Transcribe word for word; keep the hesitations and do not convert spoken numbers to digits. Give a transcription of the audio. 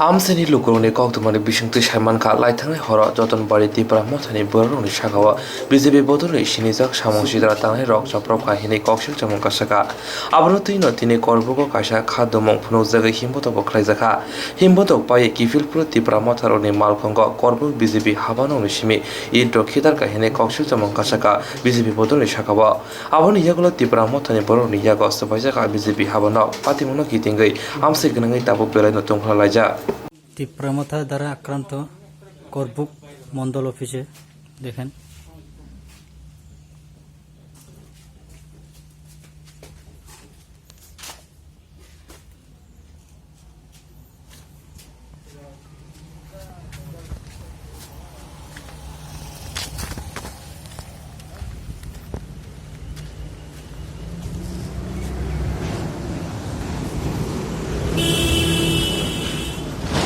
Amchaini lukurokni koktwmani bisingtwi saimankha, laithangnai horo Jotonbari Tipra Mothani bororokni sakao B J P bodolni sinijak samung sidra tangnairok chopropkha hinwi koksil chamung kasakha. Abono twino tini Korbugo kaisa kha dumung phunukjagwi himbotobo khlaijakha. Himbotok paiwi kiphilphuru Tipra Motharokni malkhongo Korbuk B J P habanokni simi itrok khitarkha hinwi koksil chamung kasakha B J P bodolni sakao. Aboni yagulo Tipra Mothani bororokni yago swbaijak B J P habanok patimungno kitingwi amsai gwnangwi tabuk belaino tongphla laijak. Tipra Motha দ্বারা আক্রান্ত করবুক মণ্ডল অফিসে দেখেন,